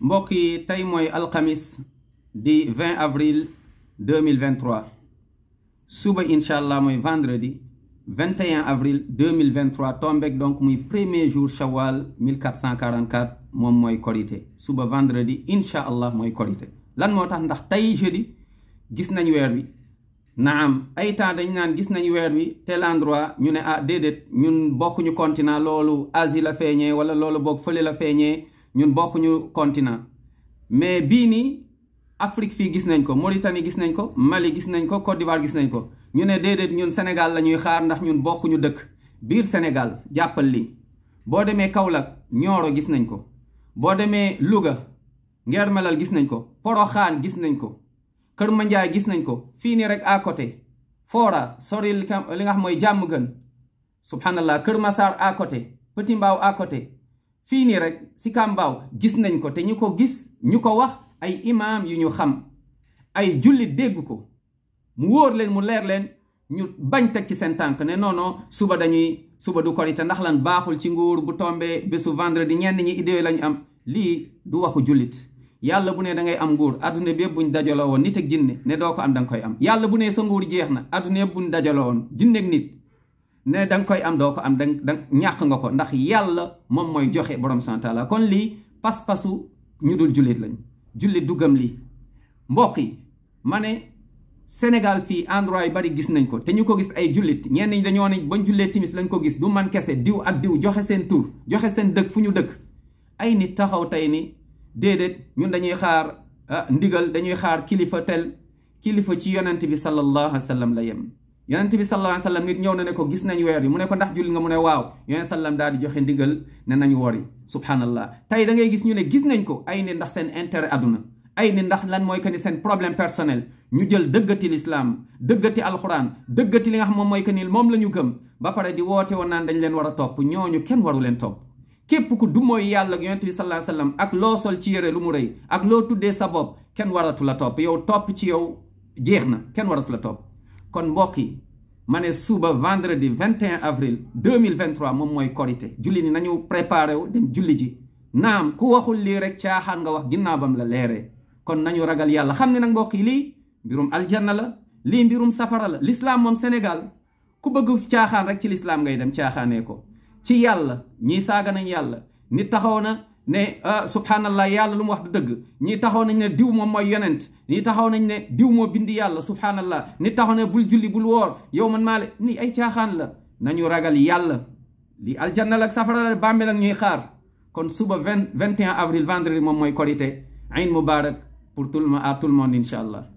mbokk yi tey mooy alxamis di 20 avril 2023 suba incha allah mooy vendredi 21 avril 2023 tombeek donc muy premier jour shawwal 1444 moom mooy korité suba vendredi incha allah mooy korité lan moo tax ndax tey jeudi gis nañ weer wi naam ay temps dañ naan gis nañ weer wi tel endroit ñu ne déedéet ñun bokkuñu continent loolu Asie la feeñee wala loolu boog fële la feeñee ñun bokkuñu continent mais bii nii Afrique fii gis nañ ko Mauritanie gis nañ ko Mali gis nañ ko Côte d'Ivoire gis nañ ko ñu ne déedéet ñun Sénégal la ñuy xaar ndax ñun bokkuñu dëkk biir Sénégal jàppal li boo demee Kaolack Nioro gis nañ ko boo demee Louga Ngeer Melal gis nañ ko Poroxaan gis nañ ko Kër Mandiaye gis nañ ko fii nii rek à côté Fora sori li nga xam mooy jàmm gën subhanallah Kër Massar à côté Petit Mbao à côté fii nii rek si Kambaaw gis nañ ko te ñu ko gis ñu ko wax ay imaam yu ñu xam ay jullit dégg ko mu wóor leen mu leer leen ñu bañ teg ci seen tànk ne non suba du korite ndax lan baaxul ci nguur bu tombee bésu vendredi ñenn ñi idée lañu am lii du waxu jullit yàlla bu ne da ngay am nguur adduna bi yëpp buñ dajaloo woon nit ak jinne ne doo ko am da nga koy am yàlla bu ne sa nguur jeex na adduna yëpp buñ dajaloo woon jinne ak nit ne da nga koy am doo ko am da ñàkk nga ko ndax yàlla moom mooy joxe borom santaala kon lii pas-pasu ñu dul jullit lañ jullit du gëm lii mbokk yi ma ne Sénégal fii endroit yu bari gis nañ ko te ñu ko gis ay jullit ñenn ñi dañoo ne bañ jullee timis lañ ko gis du man kese diw ak diw joxe seen tur joxe seen dëkk fu ñu dëkk ay nit taxaw tey ni déedéet ñun dañuy xaar ndigal dañuy xaar kilifa kilifa ci yonent bi sallallahu alayhi wa sallam la yem yonent bi sallallahu alayhi wa sallam nit ñëw na ne ko gis nañ weer bi mu ne ko ndax julli nga mu ne waaw yonent sallam daal di joxe ndigal ne nañu wori subhanallah tey da ngay gis ñu ne gis nañ ko ay ne ndax seen intérêt àdduna ay ne ndax lan mooy que ni seen problème personnel ñu jël dëggati l'islam dëggati alxuraan dëggati li nga xam moom mooy que ni moom la ñu gëm ba pare di woote woon naan dañ leen war a topp ñooñu kenn waru leen topp képp ku du mooy yàlla ak yonent bi sallallahu alayhi wa sallam ak loo sol ci yére lu mu rëy ak loo tuddee sa bopp kenn waratu la topp yow topp ci yow jeex na kenn waratu la topp kon mbokk yi ma ne suba vendredi 21 avril 2023 moom mooy korité julli ni nañu préparé wu dem julli ji naam ku waxul lii rek caaxaan nga wax ginnaaw bam la leeree kon nañu ragal yàlla xam ne nag mbokk yi lii mbirum aljanna la lii mbirum safara la l'islam moom Sénégal ku bëgg caaxaan rek ci l'islam ngay dem caaxaanee ko ci yàlla ñii saaga nañ yàlla nit taxaw na ne subhanallah yàlla lu mu wax du dëgg ñii taxaw nañ ne diw moom mooy yonent ñii taxaw nañ ne diw moo bindi yàlla subhanallah nit taxaw ne bul julli bul woor yow man maa ni ay caaxaan la nañu ragal yàlla li aljanna la ak safara la bàmmeel ak ñuy xaar kon suba 21 avril vendredi moom mooy korité ayn mubarak pour tout le monde incha allah